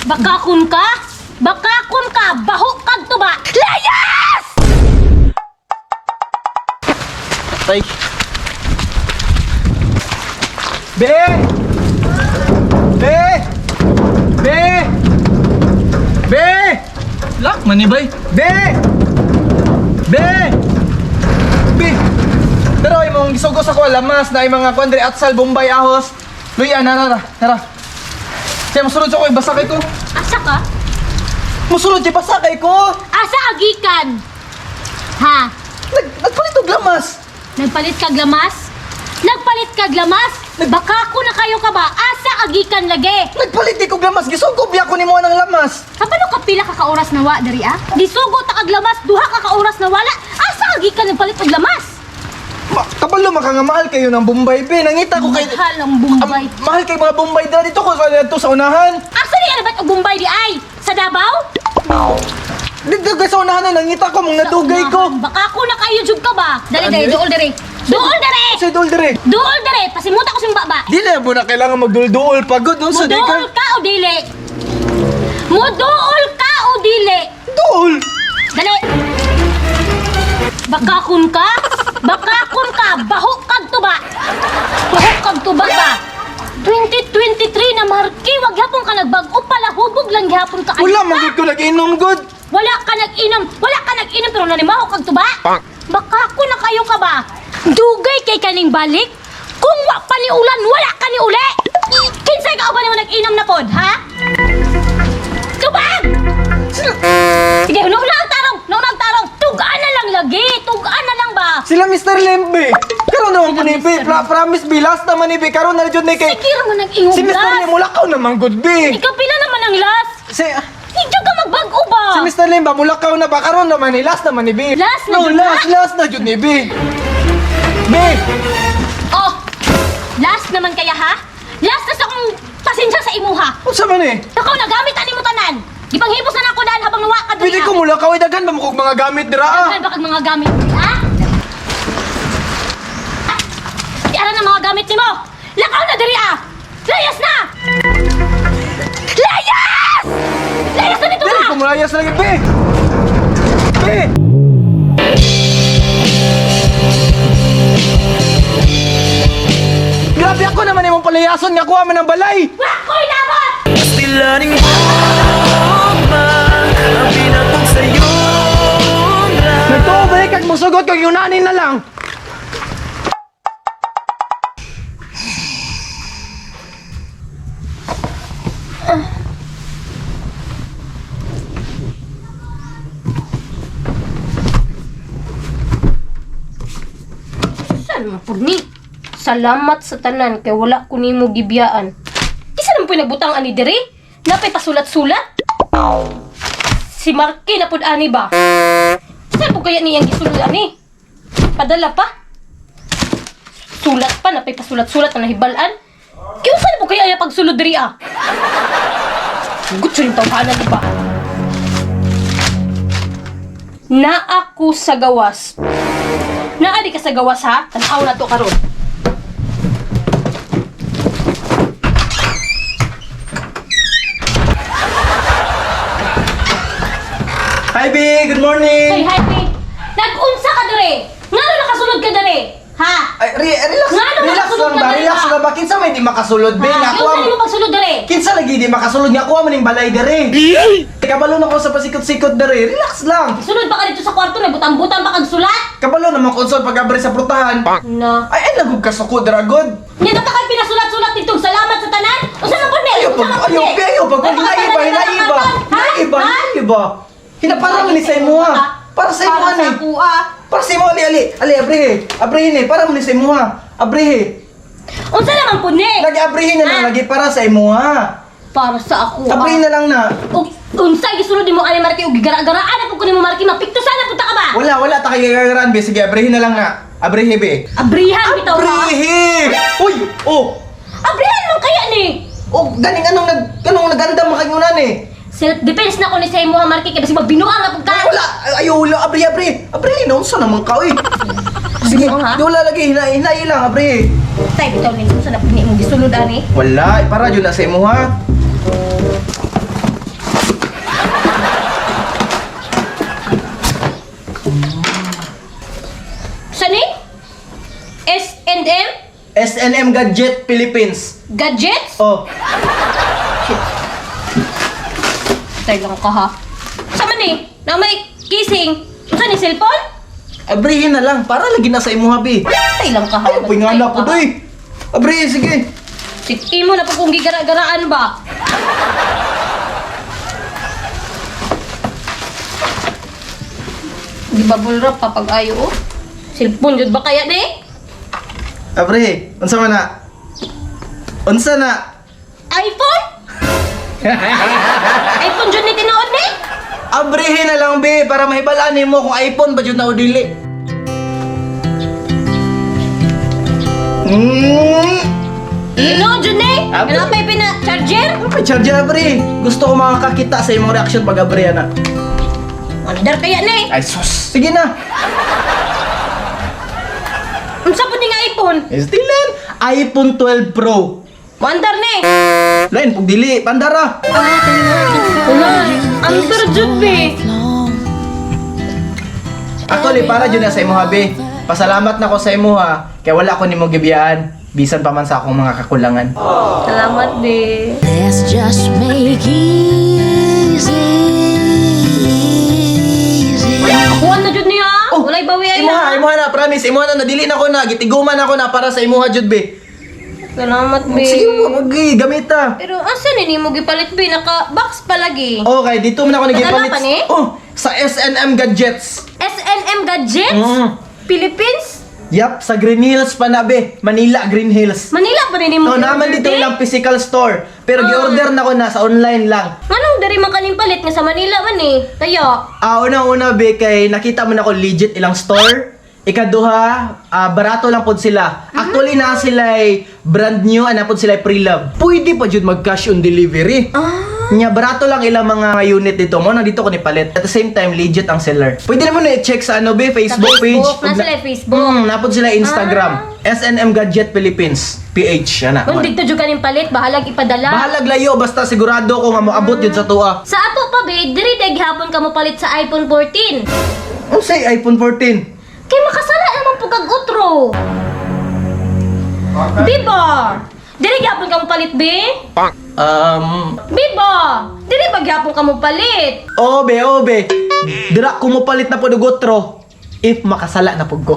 Bakakon ka? Bakakon ka! Baho kag tuba! Layas! Tay. Be! Be! Be! Be! Lock man ni bay. Be! Be! Be! Pero ay mong gisugo sa ko lamas na ay mga kuan diri atsal Bombay ahos. Luya na na tara. Siya mosulod sa ko basa kay ko. Asa ka? Mosulod siya basa kay ko. Asa agikan? Ha? Nagpalit og lamas. Nagpalit kag lamas? Nagpalit kag lamas? Baka ko na kayo ka ba? Asa agikan lagi? Nagpalit di kog lamas gisugo biya ko nimo ng lamas. Kabalo ka pila ka ka oras na wa diri ah? Gisugo ta kag lamas, duha ka ka oras na wala. Asa agikan nagpalit og lamas? Kabalo maka nga mahal kayo ng Bombay be. Nangita ko kay Mahal ang Bombay. Ang mahal kay mga Bombay dira dito ko sa dito sa unahan. Asa ni ano ba't og Bombay di ay? Sa Davao? Dito kay sa unahan na nangita ko mong nadugay ko. Baka ko na kayo jud ka ba? Dali Ano dali eh? duol diri. Duol diri. Sa dul dire. Duol diri, pasimuta ko sing baba. Di na mo na kailangan magdulduol pagod no sa di ka. Muduol ka o dili? Muduol ka o dili? Duol. Dali. Bakakon ka? Bakakon ka? Baho kag tuba. Baho kag tuba ba? 2023 na marki, wag hapon ka nagbag-o pala hubog lang gihapon ka. Wala man gud ko nag-inom gud. Wala ka nag-inom, wala ka nag-inom pero nanimaho kag tuba. Baka ko na kayo ka ba? Dugay kay kaning balik. Kung wa pa ni ulan, wala ka ni uli. Kinsay ka ba nimo nag-inom na pod, ha? Tubag! Sige, huno ang tarong, huno ang tarong. Tugaan na lang lagi, tugaan na lang ba? Sila Mr. Lembe. Karon naman po ni Be. Promise be last naman ni Be. Karon na jud ni kay Sige ra mo nag-ingog Si Mr. last. Lim mulakaw naman gud be. Ikaw pila naman ang last. Si Hindi ka magbag-o ba? Si Mr. Lim ba mulakaw na ba karon naman ni last naman ni Be. Last na No, jud na? last last na jud ni Be. Be. Oh, last naman kaya ha? Last na sa akong pasensya sa imuha. Unsa man eh? Ikaw nagamit ani mo tanan. Gipanghibos na nako daan habang nawa ka diri. Pwede ko mulakaw ay daghan ba mo kog mga gamit dira ah. Daghan ba kag mga gamit diri ah? Di ara na mga gamit nimo. Lakaw na diri ah. Layas na. Layas! Layas na dito Dili ka. ko mulayas lagi be. Be. Grabe ako naman imong palayason nga kuha man ang balay. Wa ko'y labot. Stilaning bogma ang pinatog sa'yo na. Nagtuo ba kag musugot kag yunanin na lang. Saan man pud ni? Salamat sa tanan kay wala ko nimo gibiyaan. Kisa naman po'y nagbutang ani diri? Napay pasulat-sulat? Si Marky na pud ani ba? Saan po kaya niyang gisulod ani? Padala pa? Sulat pa, napay pasulat-sulat na nahibalan? Kaya saan po kaya ay pagsulod diri ah? Gutso yung tawhanan di ba? Naa ko sa gawas. Naa di ka sa gawas ha? Tanaw na to karon. Hi B, good morning. Hey, hi, Pi. Nag-unsa ka dere? Ngano nakasulod ka dere? Ha? Ay, relax, Nga, ano, relax makasulod lang ka ba? diri Relax ba? lang ba? Kinsa may di makasulod be? Ha? Nga Yung kuha sa'yo mo pagsulod dere? Kinsa lagi di makasulod nga kuha man ning balay dere. Kabalo na ko sa pasikot-sikot dere. Relax lang. Sulod ba ka dito sa kwarto? Nagbutang-butang pa kag sulat? Kabalo na mga konsol pag-abri sa prutahan. Na. Ay, ay nagug kasuko dira god. Hindi ka kay pinasulat-sulat dito. Salamat sa tanan. Usa man pud ni? Ayaw Unsa pag man pud ayaw ni? be, ayaw pag Ay, hinai ba, makapala hinai na ba. ka, ha? Hinai ba, Ha? hinai ba. Hinapara man ni sa imuha. Para sa imuha Para ni. sa kuha. Para sa imuha ali ali. Ali abrihe. Abrihe ni para man ni sa imuha. Abrihe. Unsa naman pud ni? Lagi abrihe na lang Ha? lagi para sa imuha. Para sa ako. Abrihe na lang na. Og unsa gisulod nimo ani Marky og gigara-garaan na pud ko nimo Marky mapikto sana pud ta ka ba? Wala wala ta kay gagaran be. Sige abrihe na lang na. Abrihe be. Abrihan bitaw ha. Abrihe. Uy, oh. Abrihan man kaya ni. Oh, ganing anong nag anong naganda makayunan eh. Self defense na ko ni sa imo ha Marky kay basig mabinuang na pud ka. Ay, wala. Ay, wala. Abri, abri. Abri, no, unsa naman ka, oy. Sige, Ano, ha? di wala lagi. Hinay, hinay lang, abri. Tay bitaw ni unsa na pud ni imong gisulod ani. Wala, para yun na sa imo, ha? SNM Gadget Philippines. Gadgets? Oh, Tay lang ka ha. Sa man eh? Na may kissing. Unsa ni cellphone? Abrihin na lang para lagi na sa imuha, be. Tay lang ka ha. Ay, poy nga na po, doy. Abrihin, sige. Sige mo na po kung gigara-garaan ba. Di ba wrap pa pag ayo oh? Cellphone jud ba kaya ni? Abre, unsa man na? Unsa na? iPhone? iPhone jud ni tinuod ni? Abrihin na lang, be, para mahibalaan nimo kung iPhone ba jud na o dili. Tinuod jud ni? Abre. Ano pa pina charger? Ano pa charger, abre? Gusto ko makakita sa imong reaction pag abre na. Andar kaya ni? Ay sus. Sige na. Unsa pud ni nga iPhone? Still iPhone 12 Pro. Wandar ni. Lain pug dili pandara. Wala, andar jud be. Actually para jud na sa imuha, be. Pasalamat na ko sa imuha kay wala ko nimo gibiyaan bisan pa man sa akong mga kakulangan. Salamat be. Let's just make easy. Easy. Kuan na jud niya. Oh, Walay bawi ay Imuha, na. imuha na, promise. Imuha na, nadili na ko na, gitiguman ako na para sa imuha jud, be. Salamat be. Sige mo, mag gamita. Pero asa ni nimo gipalit be? Naka box pa lagi. Okay, dito man ako nagipalit. Nadala pa ni? Oh, sa SNM Gadgets. SNM Gadgets? Philippines? Yap, sa Green Hills pa na, be. Manila Green Hills. Manila pa ni nimo. No, naman dito gi-order, be? ilang physical store. Pero Ah. gi-order na ko na sa online lang. Nganong diri man kaning palit nga sa Manila man eh. Tayo. Ah, una-una be kay nakita mo na ko legit ilang store. Ikaduha, barato lang pod sila. Actually na sila ay brand new, ana pod sila ay pre-love. Pwede pa jud mag cash on delivery. Nya barato lang ilang mga unit dito mo na dito ko ni palit. At the same time legit ang seller. Pwede naman na i-check sa ano be Facebook, Sa Facebook, page. na sila Facebook. Napod sila Instagram. SNM Gadget Philippines PH ana. Kung dito jud kaning palit, bahalag ipadala. Bahalag layo basta sigurado ko nga moabot yun sa tuwa. Sa ato pa be, diri day gihapon ka mo palit sa iPhone 14. Unsay iPhone 14? Kay makasala naman po kag utro. Di ba? Diri gihapon ka mo palit be? Di ba? Diri ba gihapon ka mo palit? Obe, obe. Dira ko mo palit na po og otro if makasala na pud ko.